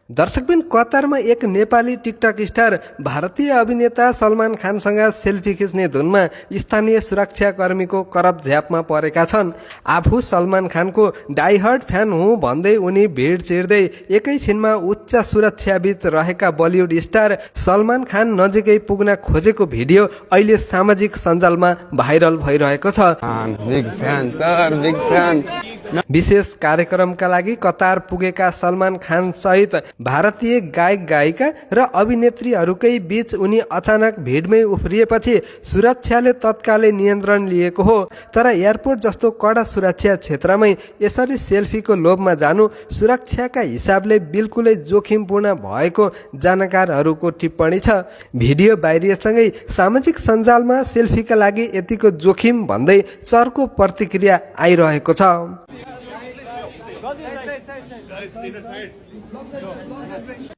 दर्शकबिन कतारमा एक नेपाली टिकटक स्टार भारतीय अभिनेता सलमान खानसँग सेल्फी खिच्ने धुनमा स्थानीय सुरक्षाकर्मीको करप झ्यापमा परेका छन्। आफू सलमान खानको डाइहर्ड फ्यान हुँ भन्दै उनी भिड चिर्दै एकैछिनमा उच्च सुरक्षाबीच रहेका बलिउड स्टार सलमान खान नजिकै पुग्न खोजेको भिडियो अहिले सामाजिक सञ्जालमा भाइरल भइरहेको छ। Big fan sir, big fan. विशेष कार्यक्रमका लागि कतार पुगेका सलमान खान सहित भारतीय गायक गायिका र अभिनेत्रीहरूकै बीच उनी अचानक भिडमै उफ्रिएपछि सुरक्षाले तत्कालै नियन्त्रण लिएको हो। तर एयरपोर्ट जस्तो कडा सुरक्षा क्षेत्रमै यसरी सेल्फीको लोभमा जानु सुरक्षाका हिसाबले बिल्कुलै जोखिमपूर्ण भएको जानकारहरूको टिप्पणी छ। भिडियो बाहिरिएसँगै सामाजिक सञ्जालमा सेल्फीका लागि यतिको जोखिम भन्दै चर्को प्रतिक्रिया आइरहेको छ।